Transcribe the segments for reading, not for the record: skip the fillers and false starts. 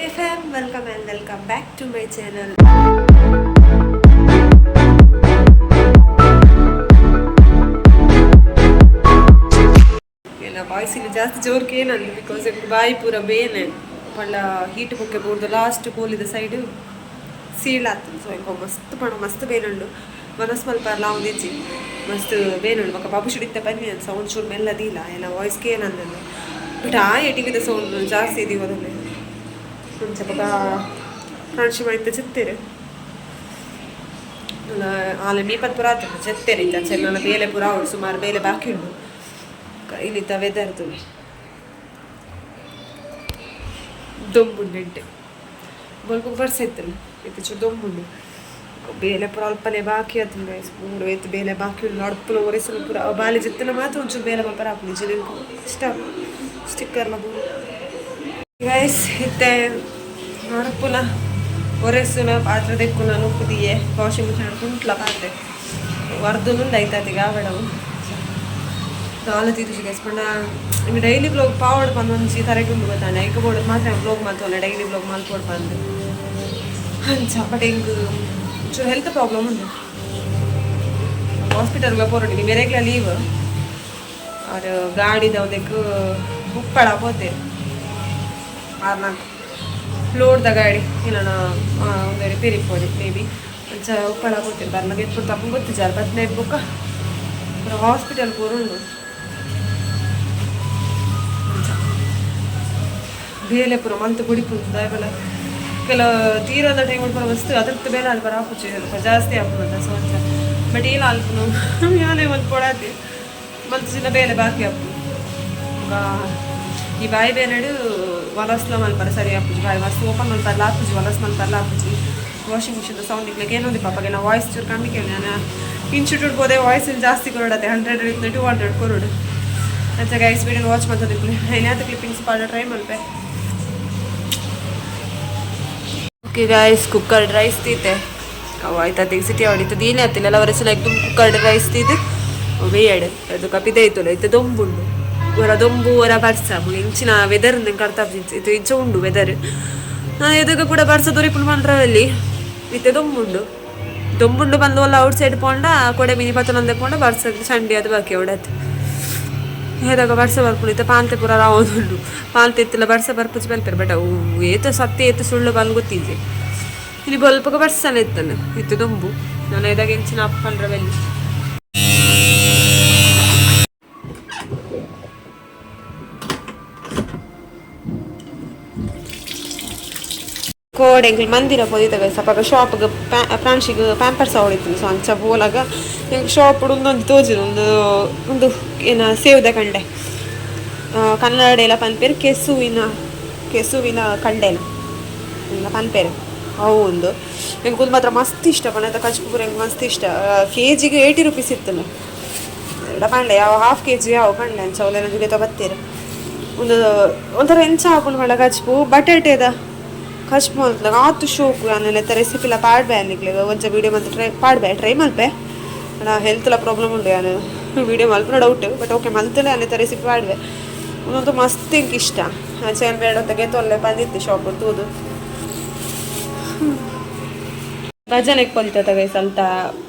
Hey fam, welcome and welcome back to my channel. ಎಲ್ಲ ವಾಯ್ಸಿನ ಜಾಸ್ತಿ ಜೋರ್ಕೆ ಏನಂದು because ಬಾಯಿ ಪೂರ ಬೇನೆ ಪಂಡ ಹೀಟ್ ಬೊಕ್ಕೆ ಬೂರ್ದು ಲಾಸ್ಟ್ ಕೋಲಿದ ಸೈಡ್ ಸೀಳ್ ಆತುಂಡು. ಸೊ ಎಂಕ್ ಮಸ್ತ್ ಪಂಡ ಮಸ್ತ್ ಬೇನುಂಡು, ಮನಸ್ ಮಲ್ಪರ್ಲ ಒಂದಿಜ್ಜಿ, ಮಸ್ತ್ ಬೇನುಂಡು. ಬೊಕ್ಕ ಬಾಬು ಇತ್ತೆ ಬನ್ನಿ ಅಂತ ಸೌಂಡ್ ಚೂರು ಮೆಲ್ಲ ದೀಲ ಎಲ್ಲ ವಾಯ್ಸ್ ಕೇನಂದಂದು. ಬಟ್ ಆ ಟಿವಿದ ಸೌಂಡ್ ಜಾಸ್ತಿ ಇದೀವದಲ್ಲಿ ಅಂಚ. ಬೊಕ ಫ್ರೆಂಡ್ಶಿಪ್ ಇತ್ತೆ ಚಿತ್ತೇರು ಆಲೆ ಮೀಪತ್ ಪೂರ ಆತುಂಡು, ಚೆತ್ತೇರು ಇತ್ತೆ. ಅಂಚ ನನ್ನ ಬೇಲೆ ಪೂರ ಆವೊಡು, ಸುಮಾರು ಬೇಲೆ ಬಾಕಿ ಉಂಡು. ಇಲ್ಲಿತ್ತ ವೆದರ್ ತೂಲೆ, ದೊಂಬುಂಡು. ಎಡ್ಡೆ ಬೊಲ್ಪುಗು ಬರ್ಸ ಇತ್ತಲ್ಲ, ಇತ್ತೆ ಚೂರು ದೊಂಬುಂಡು. ಬೇಲೆ ಪೂರ ಅಲ್ಪನೆ ಬಾಕಿ ಆತುಂಡು ಗೈಸ್. ಪೂರ ಏತ್ ಬೇಲೆ ಬಾಕಿ ಉಂಡು, ಅಡ್ಪುನ ಒರೆಸುನ ಪೂರ. ಬಾಲೆ ಜೆತ್ತುನ ಮಾತ್ರ ಒಂಚೂರು ಬೇಲೆ ಮಲ್ಪರೆ ಆಪುಂಡು. ಇಜ್ಜಿಂಡ ಇಷ್ಟ ಸ್ಟಿಕ್ಕರ್ಲ ಪೂರ. ಗೈಸ್, ಇತ್ತೆ ನಡಪುನ ಒರೆಸುನ ಪಾತ್ರೆ ದೆಕ್ಕುನ ನುಪ್ಪುದಿಯೆ. ವಾಷಿಂಗ್ ಮಿಷಿನ್ ಕುಂಟ್ಲ ಪಾತ್ರೆ ವರ್ದುನುಂಡು, ಐತಾತಿಗೆ ಆವಡವು ದಾಲ ತೀರುಜಿ ಗೈಸ್. ಪಂಡ ನಿಮಗೆ ಡೈಲಿ ಬ್ಲಾಗ್ ಪಾವಡ್ ಪಂದ್ ಒಂಜಿ ತರೆಕ್ ಉಂಡು ಗೊತ್ತಾಂಡ. ಐಕ ಬೋಡು ಮಾತ್ರ ಬ್ಲಾಗ್ ಮಲ್ತೊಂಡೆ, ಡೈಲಿ ಬ್ಲಾಗ್ ಮಲ್ಪೊಡು ಪಂದ್ ಅಂಚ. ಬಟ್ ಎಂಕ್ ಚೂರು ಹೆಲ್ತ್ ಪ್ರಾಬ್ಲಮ್ ಉಂಡು, ಹಾಸ್ಪಿಟಲ್ಗೆ ಪೋರೊಡು. ಮೆರೆಗ್ಲ ಲೀವ್ ಆರ್ ಗಾಡಿದ ಒಂದೆಕ್ ಉಪ್ಪಳ ಪೋತೆರ್. ಆರ್ನ ಲೋಡ್ದ ಗಾಡಿ ಏನಾನ ಒಂದು ರಿಪೇರಿ ಪೋಡಿ ಮೇ ಬಿ. ಅಂಚ ಉಪ್ಪಳ ಪೋತೆರ್. ಬರ್ನಗ ಎತ್ಪುಡು ತಪ್ಪು ಗೊತ್ತಿಜಾರ್ ಬತ್ನ ಬೊಕ್ಕ ಪೂರ ಹಾಸ್ಪಿಟಲ್ ಪೋರುಂಡು. ಅಂಚ ಬೇಲೆ ಪೂರ ಮಲ್ತ್ ಬುಡಿಪುಂಡು. ದಾಯೆ ಕೆಲವು ತೀರದ ಟೈಮ್ ಪೂರ ಮಸ್ತ್ ಅದ್ರದ್ದು ಬೇಲೆ ಅಲ್ಪ ಆಪುಜಿ, ಸ್ವಲ್ಪ ಜಾಸ್ತಿ ಆಪುನಂತ. ಸೊ ಅಂಚ. ಬಟ್ ಏಲ ಅಲ್ಪುನು ಯಾನೇ ಮಲ್ಪೊಡಾತೆ, ಮಲ್ತ್ ಬೇಲೆ ಬಾಕಿ ಆಪುಂಡು. ಈ ಬಾಯಿ ಬೇನೆಡು ವಲಸ್ಲ ಮಲ್ಪರೆ ಸರಿ ಆಪುಜಿ. ಬಾಯಿ ಮಸ್ತ್ ಓಪನ್ ಮಲ್ಪರ್ಲ ಆಪುಜಿ, ವಲಸ್ ಮಲ್ಪರ್ಲ ಆಪುಜಿ. ವಾಷಿಂಗ್ ಮಿಷಿನ್ ಸೌಂಡ್ ಇಕ್ಲೆಗ್ ಏನೊಂದಿ ಪಾಪಗೆ ನಾ ವಾಯ್ಸ್ ಚೂರು ಕಮ್ಮಿ ಕೇಳಿ. ನಾನು ಇನ್ಸ್ಟಿಟ್ಯೂಟ್ ಹೋದೆ, ವಾಯ್ಸ್ ಜಾಸ್ತಿ ಕೊರಡತ್ತೆ, 100 200 ಕೊರಡು. ಅಂಚ ಗೈಸ್, ವಿಡಿಯೋ ವಾಚ್ ಮಲ್ತೊಂದಿಪ್ಪುಲೆ. ಏನಾದ್ರು ಕ್ಲಿಪ್ಪಿಂಗ್ಸ್ ಪಾಡ ಟ್ರೈ ಮಲ್ಪೆ. ಓಕೆ ಗೈಸ್, ಕುಕ್ಕರ್ ರೈಸ್ ತೀತೆ ಅವು ಆಯ್ತಾ. ಸಿಟಿ ಹೊಡಿತು ದೀನೆ ಆತಿಲ್ಲ ಅವರೆಲ್ಲ. ಎಕ್ದಮ್ ಕುಕ್ಕರ್ ರೈಸ್ ತೀದು ಬೇಯಡ್ ಅದು ಕಪಿದೆ ಇತ್ತಲ್ಲ. ಇತ್ತೆ ದೊಂಬುಂಡು, ಒರ ದೊಂಬು ಒರ ಬರ್ಸ. ಇಂಚಿನ ವೆದರ್ ಕರ್ತ ಇದು ಇಂಚ ಉಂಡು ವೆದರ್. ಎದುಗ ಕೂಡ ಬರ್ಸ ದೊರಿಪುಂಡು ಪಂಡ್ರವಲ್ಲಿ. ಇತ್ತೆ ದೊಂಬುಂಡು ದೊಂಬುಂಡು ಬಂದು ಒಲ್ಲ ಔಟ್ ಸೈಡ್ ಪೋಂಡ ಕೊಡೆ ಮಿನಿ ಪತ್ತೊಂದೆ ಪೋಂಡ ಬರ್ಸ ಚಂಡಿ ಅದು ಬಾಕಿ ಅವಡತ್ ಹೇದಾಗ ಬರ್ಸ ಬರ್ಪುಂಡು. ಇತ್ತೆ ಪಾಂತೆ ಪೂರ ರಾವೊಂದುಂಡು. ಪಾಂತೆ ಇತ್ತಿಲ್ಲ ಬರ್ಸ ಬರ್ಪುಜಿ ಬಲ್ಪೆರ್. ಬಟ್ ಅವು ಏತ ಸತ್ಯ ಏತ ಸುಳ್ಳು ಬಂದು ಗೊತ್ತಿಜ್ಜಿ. ಇಲ್ಲಿ ಬೊಲ್ಪಗ ಬರ್ಸನೆ ಇತ್ತನ, ಇತ್ತು ದೊಂಬು. ನಾನು ಇದಾಗ ಎಂಚಿನ ಅಪ್ಪಂಡ್ರ ಬೆಲ್ಲಿ. ಕೋಡೆ ಎಂಕ್ಲು ಮಂದಿರ ಪೋದಿತ್ತ ಗೈಸ್. ಅಪಗ ಶಾಪ್ಗ್ ಪ್ರಾಂಶಿಗ್ ಪ್ಯಾಂಪರ್ಸ್ ಅವಳಿತ್ತು. ಸೊ ಅಂಚ ಪೋಲಾಗ ಎಂಕ್ ಶಾಪ್ ಉಂದೊಂದು ತೋಜುಂಡು. ಒಂದು ಒಂದು ಏನ ಸೇವ್ದ ಕಂಡೆ. ಕನ್ನಡ ಎಲ್ಲ ಪನ್ಪೆರ್, ಕೆಸುವಿನ ಕೆಸುವಿನ ಕಂಡೆನ ಪನ್ಪೆರ್ ಅವು. ಒಂದು ಎಂಕ್ ಉಂದು ಮಾತ್ರ ಮಸ್ತ್ ಇಷ್ಟ. ಪಂಡ ಕಚ್ಪು ಪೂರ ಎಂಕ್ ಮಸ್ತ್ ಇಷ್ಟ. ಕೆಜಿಗೆ 80 ರುಪೀಸ್ ಇತ್ತಲ್ಲ. ಎಡ ಪಂಡೆ ಯಾವ ಹಾಫ್ ಕೆಜಿ ಯಾವ ಪಂಡೆ. ಅಂಚ ಅವಲೆನ ಜೊತೆ ಬತ್ತೀರ. ಒಂದು ಒಂಥರ ಎಂಚ ಆಪುಂಡು ಪಂಡ ಕಚ್ಪು ಬಟಾಟೆದ ಕಚ್ಪು ಮಲ್ತ್ನಗ ಆತು ಶೋಕು. ಆಮೇಲೆ ರೆಸಿಪಿಲ ಪಾಡ್ಬೆ ನಿಕ್ಲೆಗ್ ಒಂಚ ವೀಡಿಯೋ ಮಲ್ತ್ ಟ್ರೈ ಪಾಡ್ಬೆ, ಟ್ರೈ ಮಲ್ಪೆ. ಹೆಲ್ತ್ ಪ್ರಾಬ್ಲಮ್ ಉಂಡು, ಯಾನ್ ವೀಡಿಯೋ ಮಲ್ಪುನ ಡೌಟ್. ಬಟ್ ಓಕೆ, ಮಲ್ತಲೆ ಅನೆತ ರೆಸಿಪಿ ಪಾಡ್ವೆ. ಒಂದೊಂದು ಮಸ್ತ್ ಎಂಕ್ ಇಷ್ಟ. ಅಂಚ ಬೇಡ ಗೆತೊಲ್ಲೆ ಬಂದಿತ್ತು ಶಾಪ್ ತೂದು. ಭಜನೆಗೆ ಪೊಲಿತ ಗೈಸ್. ಅಲ್ತ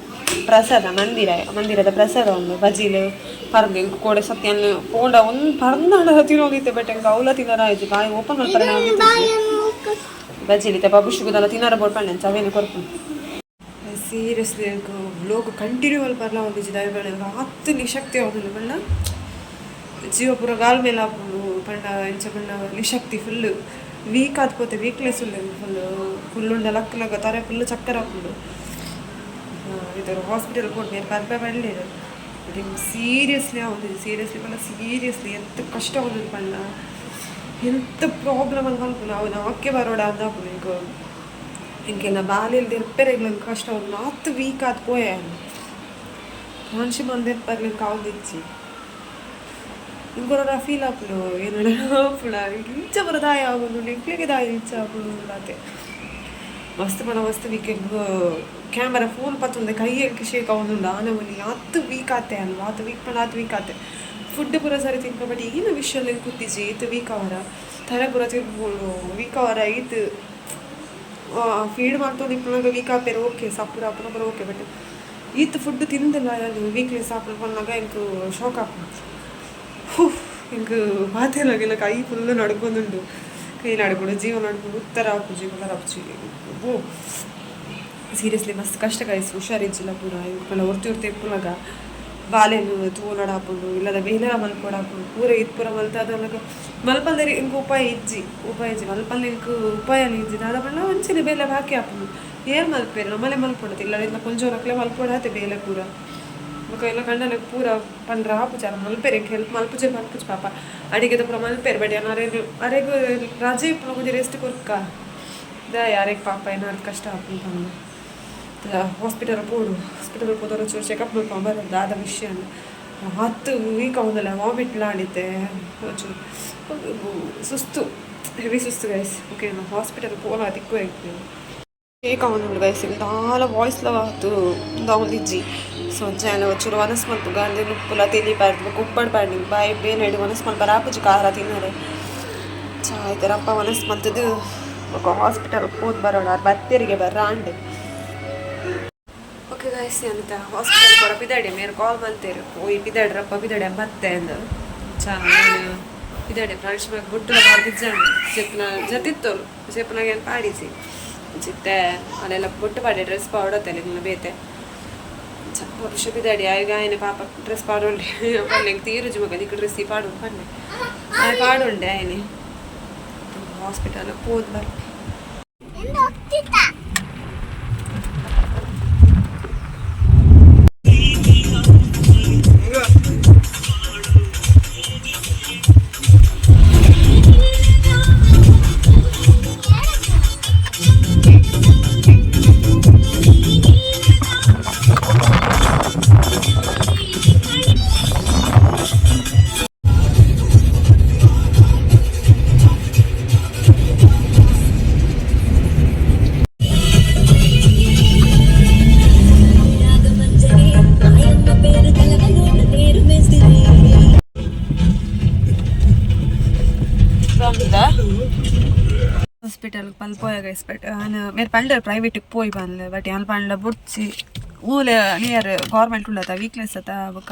ಪ್ರಸಾದ, ಮಂದಿರ ಮಂದಿರದ ಪ್ರಸಾದ ಒಂದು ಬಜಿಲು ಪರ್ದು. ಎಂಕ್ ಕೋಡೆ ಸತ್ಯ ಪೋಂಡ ಒಂದು ಪರ್ದಾಂಡ ತಿನ್ನೋದಿತ್ತೆ. ಬಟ್ ಎಂಕ್ ಅವ್ಲ ತಿನ್ನರ ಆಯ್ತು, ಬಾಯಿ ಓಪನ್ ಮಲ್ಪರೆ. ಬಜಿಲ್ ಇತ್ತೆ ಬಾಬುಷಿಗುದಲ್ಲ ತಿನ್ನರ ಬೋಡ್ ಪಂಡೆ ಅವೇನು ಕೊರ್ಪುಂಡು. ಸೀರಿಯಸ್ಲಿ ಎಂಕ್ ವ್ಲೋಗ್ ಕಂಟಿನ್ಯೂ ಮಲ್ಪರ್ಲ ಒಂದಿಜ್ಜಿ. ದಾಯೆ ಆತ್ ನಿಶಕ್ತಿ ಆವೊಂದುಂಡು. ಪಂಡ ಜೀವ ಪೂರ ಗಾಲ್ ಮೇಲೆ ಆಪುಂಡು. ಪಂಡ ಎಂಚ ಪಂಡ ನಿಶಕ್ತಿ ಫುಲ್ ವೀಕ್ ಆದ್ ಪೋತೆ, ವೀಕ್ನೆಸ್ ಉಂಡು ಫುಲ್ ಫುಲ್ ಉಂಡ ಲಕ್ಕನಗ ತರೆ ಫುಲ್ ಚಕ್ಕರ್ ಆಪುಂಡು. ಇದರ ಹಾಸ್ಪಿಟಲ್ ಪೋಡು ಮೇರ್ ಬರ್ಪೆ ಬಲ್ಲೆರ್. ಬಟ್ ಸೀರಿಯಸ್ಲಿ ಆವೊಂದಿಜ್ಜಿ. ಸೀರಿಯಸ್ಲಿ ಪಂಡ ಸೀರಿಯಸ್ಲಿ ಎಂತ ಕಷ್ಟ ಆವೊಂದುಂಡು ಪಂಡ ಹೆಲ್ತ್ ಪ್ರಾಬ್ಲಮ್ ಅಂತ ಪನ್ಪುನ ಅವು ನಾಕೆ ಬರೋಡ ಅಂದ್ ಆಪುಂಡು ಎಂಕ್. ಎಂಕೆಲ್ಲ ಬಾಲೆಲ್ ದೆರ್ಪೆರೆಗ್ಲ ಕಷ್ಟ ಆವೊಂದುಂಡು. ಆತ್ ವೀಕ್ ಆದ್ ಪೋಯೆ. ಮನ್ಷಿ ಮಂದಿ ದೆರ್ಪರ್ಲೆಂಕ್ ಆವೊಂದಿಜ್ಜಿ. ಇಂಕೊರ ಫೀಲ್ ಆಪುಂಡು, ಏನಡ ಆಪುಂಡ ಇಂಚ ಪೂರ ದಾಯ ಆವೊಂದುಂಡು, ಎಂಕ್ಲೆಗೆ ದಾಯ ಇಂಚ ಆಪುಂಡು ಆತೆ. ಮಸ್ತ್ ಪಂಡ ಮಸ್ತ್ ವೀಕ್. ಎಂಕ್ ಕ್ಯಾಮರಾ ಫೋನ್ ಪತ್ತೊಂದೆ ಕೈ ಎಂಕ್ ಶೇಕ್ ಆವೊಂದುಂಡು. ಆನ ಮನಿ ಆತ್ ವೀಕ್ ಆತೆ ಅಲ್ವಾ. ಆತ್ ವೀಕ್ ಪಂಡ ಆತ್ ವೀಕ್ ಆತೆ. Food ಪೂರ ಸರಿ ತಿನ್ಪ ಬಟ್ ಈಗಿನ ವಿಷಯ ಕುತ್ತಿಜಿ ಈತ್ ವೀಕ್ ಅವರ ತರೆ ಪೂರ ತಿರ್ಬೋದು ವೀಕ್ ಅವರ ಈತ್ ಫೀಡ್ ಮಾಡ್ತೊಂದು ಇಪ್ಪುನಗ ವೀಕ್ ಆಪೇರು ಓಕೆ ಸಪ್ಪುರ ಆಪುನ ಪೂರ ಓಕೆ ಬಟ್ ಈತ್ ಫುಡ್ ತಿಂದಿಲ್ಲ ವೀಕ್ನೆಸ್ ಆಪುನ ಪನ್ನಾಗ ಎಂಕ್ ಶಾಕ್ ಆಪುಂಡು. ಎಂಕ್ ಮಾತೆಲಾಗಿಲ್ಲ ಕೈ ಫುಲ್ ನಡ್ಕೊಂದುಂಡು ಕೈ ನಡ್ಕೊಂಡು ಜೀವ ನಡ್ಕೊಂಡು ಉತ್ತರ ಆಪುಜಿ ಉತ್ತರ ಆಪುಜಿ. ಓ ಸೀರಿಯಸ್ಲಿ ಮಸ್ತ್ ಕಷ್ಟ ಗೈಸ್, ಹುಷಾರಿಜ್ಜಿಲ್ಲ ಪೂರ. ಎಂಕ್ ಪಂಡ ಒರ್ತಿ ಒರ್ತಿ ಇಪ್ಪುನಗ ಬಾಲೆನ್ ತೂವೊನಡ ಆಪುಂಡು ಇಲ್ಲದ ಬೇಲೆಲ ಮಲ್ಪೊಡು ಪೂರ ಇತ್ ಪೂರ ಮಲ್ತಾದನಗ ಮಲ್ಪಂದರೆ ಎಂಕ್ ಉಪಾಯ ಇಜ್ಜಿ ಉಪಾಯ ಇಜ್ಜಿ ಮಲ್ಪಂದೆ ಎಂಕ್ ಉಪಾಯನ ಇಜ್ಜಿ ದಾದ ಪಂಡ ಒಂಚೆನೆ ಬೇಲೆ ಬಾಕಿ ಆಪುಂಡು. ಏರ್ ಮಲ್ಪೆರ್ ನಮ್ಮಲೆ ಮಲ್ಪೊಡತ್ತೆ ಇಲ್ಲ ಪೊಂಜೋನಕ್ಲೆ ಮಲ್ಪೊಡಾತೆ ಬೇಲೆ ಪೂರ. ಬೊಕ ಎಲ್ಲ ಕಂಡನಕ್ ಪೂರ ಪಂಡ್ರ ಆಪುಜಿ ಮಲ್ಪೆರ್ ಎಂಕ್ ಹೆಲ್ಪ್ ಮಲ್ಪುಜೆ ಮಲ್ಪುಜಿ ಪಾಪ ಅಡಿಗೆದ ಪೂರ ಮಲ್ಪೆರ್ ಬಟ್ ಯಾನ್ ಅರೆಗ್ ಅರೆಗ್ ರಜೆ ಇಪ್ಪುನ ಒಂಜಿ ರೆಸ್ಟ್ ಕೊರ್ಕ ದಾಯೆ ಅರೆಗ್ ಪಾಪ ಏನಾದ್ರು ಕಷ್ಟ ಆಪುಂಡು ಪಂದ್. ಹಾಸ್ಪಿಟಲ್ ಪೋಡು ಹಾಸ್ಪಿಟಲ್ ಪೋದರ ಚೂರು ಚೆಕಪ್ ಮಲ್ಪೊಂದು ಬರೋದು ದಾದ ವಿಷಯ ಹತ್ತು ವೀಕ್ ಆವೊಂದುಲ್ಲ ವಾಮಿಟ್ಲ ಆಂಡಿತ್ತೆ ಒಂಚೂರು ಸುಸ್ತು ಹೆವಿ ಸುಸ್ತು ಗೈಸ್. ಓಕೆ ನಾನು ಹಾಸ್ಪಿಟಲ್ ಪೋಲ ತಿಕ್ಕು ಕೇಕ್ ಆವೊಂದುಂಡು ಗೈಸ್ ದಾಲ ವಾಯ್ಸ್ಲ ಆತು ಉಂದಾವೊಂದಿಜ್ಜಿ. ಸೊ ಅಂಚ ಒಂಚೂರು ವನಸ್ ಮಲ್ಪುಗ ಅಂದೆ ನುಪ್ಪುಲ ತೆಲಿ ಪಾಡ್ದು ಬೊಕ ಉಪ್ಪಡ್ ಪಾಡ್ದು ಬಾಯಿ ಬೇನೆಡ್ ವನಸ್ ಮಲ್ಪರೆ ಆಪುಜಿ ಖಾರ ತಿನ್ನರೆ. ಚಾ ಇತ್ತೆ ಅಪ್ಪ ವನಸ್ ಮಲ್ತುದು ಬೊಕ ಹಾಸ್ಪಿಟಲ್ ಪೋದು ಬರೋಣ ಬತ್ತೆರಿಗೆ ಬರ್ರ ಆಂಡ್. ಓಕೆ ಗೈಸ್ ಅಂತ ಹಾಸ್ಪಿಟಲ್ ಪೂರ ಪಿದಾಡೆ ಮೇರ್ ಕಾಲ್ ಮಲ್ತೇರು ಓಯ್ ಪಿದಾಡ್ರಪ್ಪ ಪಿದಾಡೆ ಬತ್ತೆ ಅಂದ್. ಚಾ ಪಿದಾಡೆ ಪ್ರಾಂಶುಪಾಲ ಬೊಟ್ಟುಲ ಪಾಡ್ದಿಜ್ಜಂಡ್ ಚೆಪ್ಪುನ ಜತಿತ್ತೋಲು ಚೆಪ್ಪುನಾಗ ಏನು ಪಾಡಿಜಿ ಚಿತ್ತೆ ಅಲ್ಲೆಲ್ಲ ಬೊಟ್ಟು ಪಾಡೆ ಡ್ರೆಸ್ ಪಾಡೋತೆಲ್ಲ ನಿನ್ನ ಬೇತೆ ಪುರುಷ ಪಿದಾಡಿ ಆಯ್ಗ ಆಯ್ನೆ ಪಾಪ ಡ್ರೆಸ್ ಪಾಡೋಂಡೆ ಪಲ್ಲೆ ತೀರುಜು ಮಗ ನಿಕ್ ಡ್ರೆಸ್ ಪಾಡು ಪನ್ನೆ ಆಯ್ ಪಾಡುಂಡೆ ಆಯ್ನೆ ಹಾಸ್ಪಿಟಲ್ ಪೋದು ಬರ್ಪೆ. ಹಾಸ್ಪಿಟಲ್ ಪಲ್ಪೋಯ ಗೈಸ್ ಬಟ್ ಆನ್ ಮೇರ್ ಪಂಡರ್ ಪ್ರೈವೇಟಿಗೆ ಪೋಯಿ ಪನ್ಲೆ ಬಟ್ ಯಾನ್ ಪಂಡ ಬೊಡ್ಚಿ ಮೂಲೆ ನಿಯರ್ ಗೌರ್ಮೆಂಟ್ ಉಳ್ಳತ ವೀಕ್ನೆಸ್ ಅತ ಬೊಕ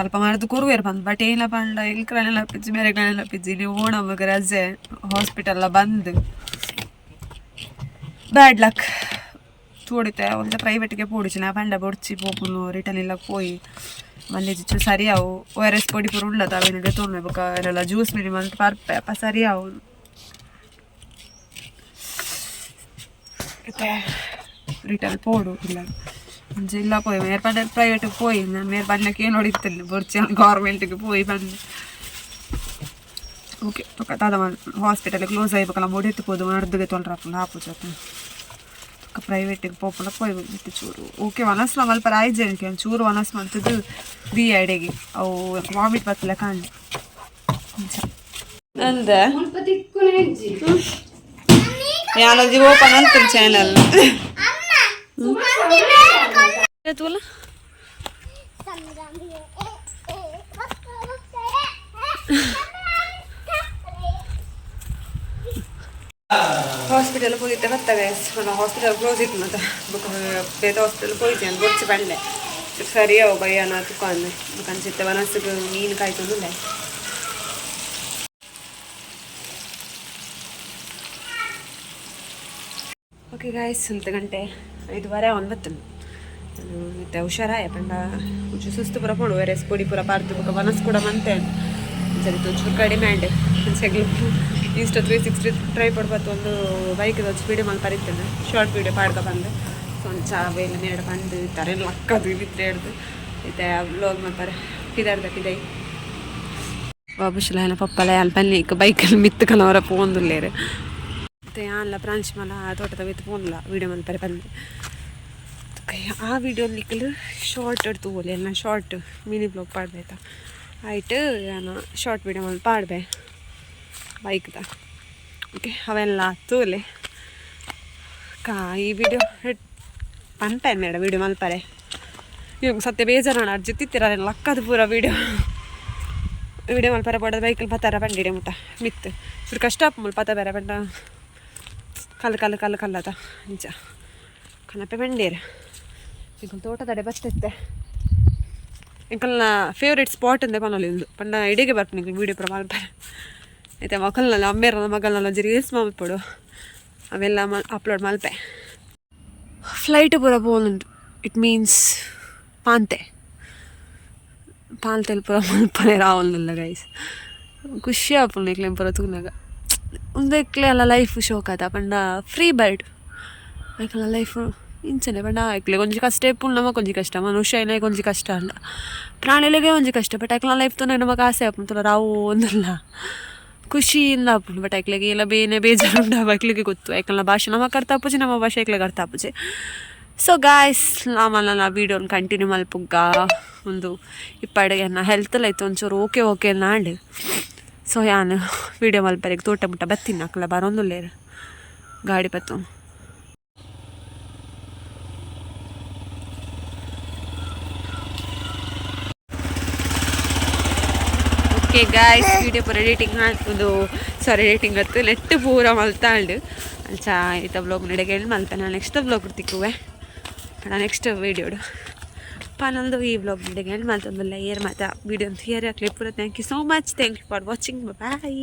ಅಲ್ಪ ಮರ್ದ್ ಕೊರುವೆರ್ ಪಂದ್ ಬಟ್ ಏನ ಪಂಡ ಇಲ್ಕ್ರನೆಲ್ಲ ಪಿಜ್ಜಿ ಮೇರೆಗ್ಲನೆಲ್ಲ ಪಿಜ್ಜಿ ನೀವು ಓಣಮ್ಗೆ ರಜೆ ಹಾಸ್ಪಿಟಲ್ ಬಂದ್ ಬ್ಯಾಡ್ ಲಕ್ ತೋಡಿತೆ ಒಂತೆ ಪ್ರೈವೇಟ್ಗೆ ಪೋಡಿಚಿ ನಾ ಪಂಡ ಬೊಡ್ಚಿ ಪೋಪುನು ರಿಟರ್ನ್ ಇಲ್ಲ ಪೋಯಿ ಮಲ್ಲಿ ಚೂರು ಸರಿ ಆವು O R S ಪೊಡಿ ಪೂರ ಉಳ್ಳತ ಅವೇನು ದೆತೊನ್ವೆ ಬೊಕ ಏನೆಲ್ಲ ಜ್ಯೂಸ್ ಮಿನಿ ಮಲ್ತ್ ಪರ್ಪೆ ಅಪ ಸರಿ ಆವು. ಇತ್ತೆ ರಿಟರ್ನ್ ಪೋಡು ಇಲ್ಲ ಅಂಚ ಇಲ್ಲ ಪೋಯಿ ಮೇರ್ ಪಂಡ ಪ್ರೈವೇಟಿಗೆ ಪೋಯಿ ನಾನು ಮೇರ್ ಪಂಡಕ್ಕೆ ಏನು ಹೊಡಿತಿಲ್ಲ ಬೊಡ್ಚಿ ಗೌರ್ಮೆಂಟಿಗೆ ಪೋಯಿ ಪಂಡೆ. ಓಕೆ ಬೊಕ ದಾದ ಹಾಸ್ಪಿಟಲ್ ಕ್ಲೋಸ್ ಆಯ್ಬೇಕಲ್ಲ ಮೊಡೆತ್ತು ಪೋದು ಮರ್ದುಗೆ ತೊಲ್ರಪ್ಪುಂಡು ಆಪುಜಿ ಅತ್ತ ಬೊಕ ಪ್ರೈವೇಟಿಗೆ ಪೋಪುಂಡ ಪೋಯಿ ಇತ್ತೆ ಚೂರು ಓಕೆ ವನಸ್ಲ ಮಲ್ಪರೆ ಆಯ್ಜೆ ಎಂಕ್ ಚೂರು ವನಸ್ ಮಲ್ತುದು the ಅಡೆಗೆ ಅವು ವಾಮಿಟ್ ಬತ್ತಲೆ ಕಾಂಡ್ ಅಂಚ ಅಂದ ಯಾನೊಂಜಿ ಓಪನ್ ಅಂತು ಚಾನಲ್ ತೂಲ. ಹಾಸ್ಪಿಟಲ್ ಪೋದಿತ್ತೆ ಬತ್ತ guys hospital close ಇತ್ತು ಮತ್ತೆ ಬೊಕ ಬೇತೆ ಹಾಸ್ಪಿಟಲ್ ಪೋಯಿಜೆ ಬೊಡ್ಚಿ ಪಂಡೆ ಸರಿ ಅವು ಬಯ್ಯನ ತುಕ್ಕೊಂಡೆ ಬೊಕ ಅಂಚಿತ್ತೆ ವನಸ್ಸಿಗೆ ಮೀನು ಕಾಯ್ತೊಂದುಲ್ಲೆ. ಓಕೆ ಗಾಯ್ಸ್ ಒಂತೆ ಗಂಟೆ 5:30 ಒಂಬತ್ತು ಇತ್ತೆ ಹುಷಾರಾಯ ಪಂಡ ಒಂಚೂರು ಸುಸ್ತು ಪೂರ ಪೋಡು ವೆರೆಸ್ ಪೊಡಿ ಪೂರ ಪಾರ್ದು ಬೊಕ ವನಸ್ ಕೂಡ ಮಂತೆ ಸರಿ ಒಂಚೂರು ಕಡಿಮೆ ಆಂಡ್ ಅಂಚೆಗ್ಲು ಇನ್ಸ್ಟಾ 360 ಟ್ರೈ ಪಡ್ಬತ್ತು ಒಂದು ಬೈಕ್ ಒಂಚು ವೀಡಿಯೋ ಮಲ್ಪರೆ ಇತ್ತಂದು ಶಾರ್ಟ್ ವೀಡಿಯೋ ಪಾಡ್ಕ ಬಂದು ಸೊ ಒಂದು ಚಾ ಬೇಲೆ ನೇಡ ಪಂದು ತರೆ ಲಕ್ಕದು ಮಿತ್ರ ಹಿಡ್ದು ಇತ್ತೆ ವ್ಲಾಗ್ ಮಲ್ಪರೆ ಪಿದಾಡ್ದ ಪಿದೈ ಬಾಬುಶಲ ಪಪ್ಪಲ ಯಾನ್ ಪನ್ನಿ ಬೈಕಲ್ಲಿ ಮಿತ್ತು ಕನವರ ಪೋಂದುಲ್ಲೇರು ಮತ್ತೆ ಯಾನ್ಲ ಪ್ರಾಂಶ್ ಮಲ ತೋಟದ ಮಿತ್ತು ಪೋನ್ಲ ವೀಡಿಯೋ ಮಲ್ಪರೆ ಪಂದು. ಆ ವಿಡಿಯೋ ನಿಕ್ಕಲು ಶಾರ್ಟ್ ತೂವೊಲಿ ಎಲ್ಲ short mini blog ಪಾಡ್ಬೇತ ಆಯ್ತು ಯಾನ ಶಾರ್ಟ್ ವೀಡಿಯೋ ಮಲ್ಪ ಪಾಡ್ಬೆ ಬೈಕ್ದ. ಓಕೆ ಅವೆಲ್ಲ ತೂಲೆ ಕಾ ಈ ವಿಡಿಯೋ ಪನ್ಪೆ ಮೇಡ ವೀಡಿಯೋ ಮಲ್ಪರೆ ಇವಾಗ ಸತ್ಯ ಬೇಜಾರಣ ಅರ್ಜಿತ್ತಿತ್ತಿರ ಲಕ್ಕದ ಪೂರ ವೀಡಿಯೋ. ವಿಡಿಯೋ ಮಲ್ಪರ ಬೋಡ ಬೈಕಲ್ ಪತ್ತಾರ ಪಂಡಿಡೆ ಮುಟ್ಟ ಮಿತ್ತು ಚೂರು ಕಷ್ಟ ಆಪುಂಡು ಪತ್ತ ಬೇರೆ ಪಂಡ ಕಲ್ಲು ಕಲ್ಲು ಕಲ್ಲು ಕಲ್ಲದ ನಿಜ ಕನಪೆ ಬಂಡೇರು. ಎಂಕಲ್ ತೋಟದಡೆ ಬತ್ತಿತ್ತೆ. ಎಂಕಲ್ನ ಫೇವ್ರೇಟ್ ಸ್ಪಾಟ್ ಅಂದೆ ಪನೊಲಿ ಉಂದು. ಪಂಡ ಇಡೀಗೆ ಬರ್ಪುನಿ ಎಂಕಲ್ ವೀಡಿಯೋ ಪೂರ ಮಲ್ಪರೆ. ಐತೆ ಮಕ್ಕಳನ್ನೆಲ್ಲ ಅಮ್ಮೇರನ ಮಗಲ್ನೆಲ್ಲ ಒಂಜಿ ರೀಲ್ಸ್ ಮಲ್ಪೊಡು, ಅವೆಲ್ಲ ಅಪ್ಲೋಡ್ ಮಲ್ಪೆ. ಫ್ಲೈಟ್ ಪೂರ ಪೋವೊಂದುಂಡು. It means ಪಾಂತೆ ಪಾಂತೆಲ್ ಪೂರ ಮಲ್ಪರೆ ರಾವೊಂದುಲ್ಲ ಗೈಸ್. ಖುಷಿ ಆಪುಂಡು ಎಕ್ಲೆನ್ ಪೂರ ತೂನಗ. ಉಂದೆಕ್ಲೆ ಅಲ್ಲ ಲೈಫ್ ಶೋಕದ ಪಂಡ ಫ್ರೀ ಬರ್ಡ್. ಐಕಲ್ನ ಲೈಫ್ ಇಂಚನೆ. ಪಂಡ ಐಕ್ಲೆಗ್ ಒಂಜಿ ಕಷ್ಟ ಇಪ್ಪುಂಡು, ನಮಕ್ ಒಂಜಿ ಕಷ್ಟ. ಮನುಷ್ಯನೇ ಒಂಜಿ ಕಷ್ಟ ಅಲ್ಲ, ಪ್ರಾಣಿಲೆಗೆ ಒಂಜಿ ಕಷ್ಟ. ಬಟ್ ಐಕ್ಲೆನ ಲೈಫ್ ತೂನಗ ನಮಕ್ ಆಸೆ ಆಪುಂಡು, ತೂಲ ರಾವು ಒಂದುಲ್ಲ ಖುಷಿಯಿಂದ ಆಪುಂಡು. ಬಟ್ ಐಕ್ಲೆಗ್ ಎಲ್ಲ ಬೇನೆ ಬೇಜಾರು ಉಂಡು, ಐಕ್ಲೆಗೆ ಗೊತ್ತು. ಐಕಲ್ನ ಭಾಷೆ ನಮಕ್ ಅರ್ಥ ಆಪುಜಿ, ನಮ್ಮ ಭಾಷೆ ಐಕ್ಲೆಗ್ ಅರ್ಥ ಆಪುಜಿ. ಸೊ ಗಾಯ್ಸ್, ನಾ ವೀಡಿಯೋನ ಕಂಟಿನ್ಯೂ ಮಲ್ಪುಗ್ಗ. ಒಂದು ಇಪ್ಪಡೆಗೆ ಎನ್ನ ಹೆಲ್ತ್ ಲೈತ್ ಒಂಚೂರು ಓಕೆ ಓಕೆ ನಾಂಡ್. ಸೊ ಯಾನ್ ವೀಡಿಯೋ ಮಲ್ಪರೆಗ್ ತೋಟ ಮುಟ್ಟ ಬತ್ತೀನಿ. ಅಕ್ಲ ಬರೊಂದುಲ್ಲೇರು ಗಾಡಿ ಪತ್ತೊಂದು. ಓಕೆ ಗಾಯ್ಸ್, ವೀಡಿಯೋ ಪೂರ ಎಡಿಟಿಂಗ್ ಒಂದು, ಸಾರಿ, ಎಡಿಟಿಂಗ್ ಅತ್ತು, ನೆಟ್ ಪೂರ ಮಲ್ತಾಂಡ್. ಅಂಚ ಈತ ವ್ಲಾಗ್ ನಡೆಗೆ ಮಲ್ಪೆ. ನಾನು ನೆಕ್ಸ್ಟ್ ವ್ಲಾಗ್ ತಿಕ್ಕುವೆ, ನೆಕ್ಸ್ಟ್ ವೀಡಿಯೋಡು ಪನೊಂದು. ಈ ವ್ಲಾಗ್ ನಡೆಗೆ ಎಂಡ್ ಮಲ್ತೊಂದುಲ್ಲ. ಏರ್ ಮಾತ video here clip. Thank you so much, thank you for watching, bye.